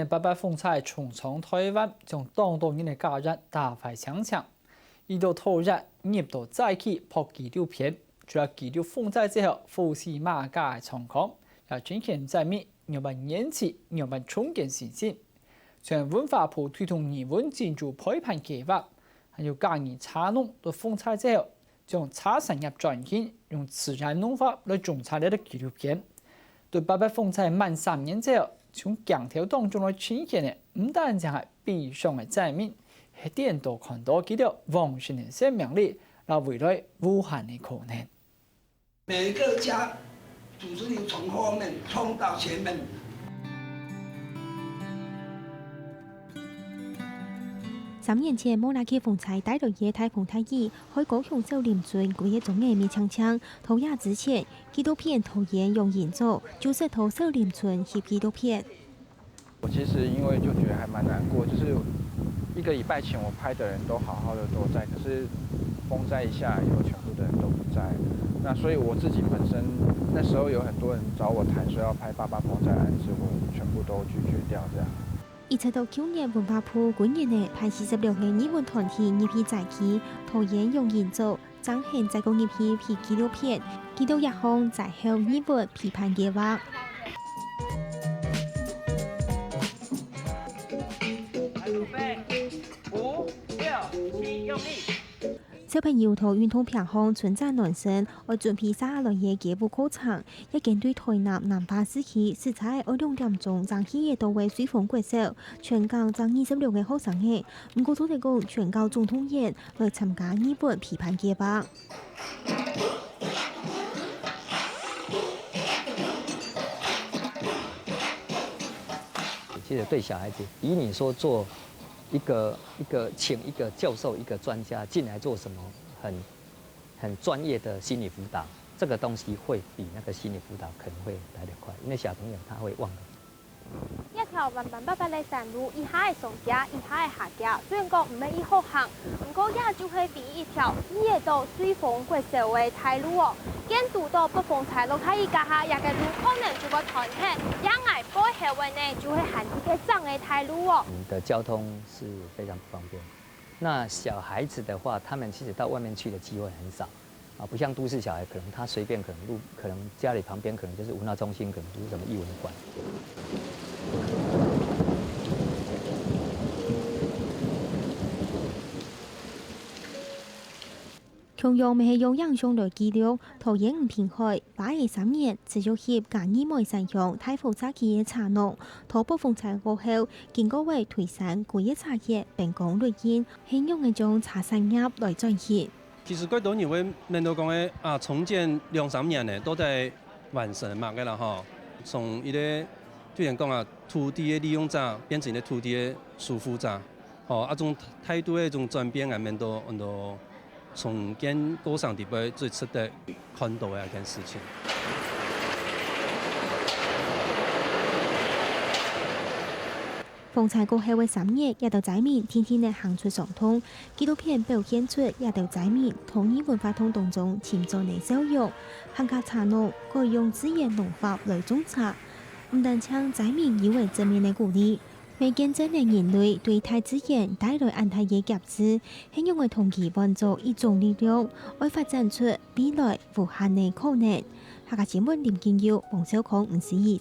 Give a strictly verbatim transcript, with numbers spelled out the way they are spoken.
八八風災重創臺灣，將當多人个家園打壞淨淨。遇到討厭，入到災區拍紀錄片，除了記錄風災之後，護市馬家个狀況，也盡顯災民仰般堅持、仰般重建信心。像文化部推動藝文進駐陪伴計畫，還有嘉義茶農在風災之後， 將茶產業轉型，用自然農法來種茶个紀錄片。對八八風災滿三年之後，從鏡頭當中來呈現个，毋單淨係悲傷个災民，係顛倒看到佢兜旺盛个生命力，摎未來無限个可能。每個家 組織力從後面衝到前面。三年前，莫拉克風災帶來个大風大雨，害高雄小林村歸個庄仔滅淨淨。在這之前，紀錄片導演楊英祖就識到小林村翕紀錄片。 我其實因為就覺得還蠻難過，就是一個禮拜前我拍的人都好好的都在，可是風災一下來以後，全部的人都不在。那所以我自己本身那時候有很多人找我談說要拍八八風災案子，我全部都拒絕掉這樣。一直到舊年文化部歸年仔派四十六個藝文團體入去災區，導演楊英祖 正肯再過入去翕紀錄片，佢兜這項災後藝文陪伴計畫。五、六、七，用力。小朋友在運動坪項伸展暖身，愛準備續下來个街舞課程，這間對臺南南化市區駛車愛兩點鐘正去得到个瑞豐國小，全校正二十六個學生仔，毋過做得講全校總動員來參加藝文陪伴計畫。 其實對小孩子，比你說做一個，一個，請一個教授、一個專家進來做什麼很，很專業的心理輔導，這個東西會比那個心理輔導可能會來得快，因為小朋友他會忘了。這條彎彎八八个山路，一下仔上崎，一下仔下崎，雖然講毋係已好行， 毋過，這就係唯一一條去得到瑞豐國小个大路哦。見堵到八八風災落大雨該下，這個路可能就會斷忒。這𠊎背後个呢，就係行一個正个大路哦。我們的交通是非常不方便。那小孩子的話，他們其實到外面去的機會很少。 啊，不像都市小孩，可能他隨便可能路，可能家裡旁邊可能就是文化中心，可能就是什麼藝文館。同樣乜係用影像來記錄，桃園吳平海，花了三年，持續翕嘉義梅山鄉大火災區个茶農，在八八風災過後，經過个推山、歸个茶葉、變光、綠蔭，係仰仔將茶產業來轉型。 其實蓋多人會問到講个，啊，重建兩三年呢，到底完成麼个啦吼？從一個，就像講啊，土地个利用者變成一個土地个守護者，吼，啊，種態度个一種轉變，𠊎等都，都重建過程裡背最值得看到个一件事情。 風災過後个三月，這兜災民定定仔行出傷痛。紀錄片表現出這兜災民在藝文活動當中尋轉个笑容。客家茶農改用自然農法來種茶，毋單淨災民有了正面个鼓勵，乜見證了人類對大自然帶來恁大个價值，係仰仔同佢換做一種力量，愛發展出未來無限个可能。客家新聞林金佑、黃少康、吳思怡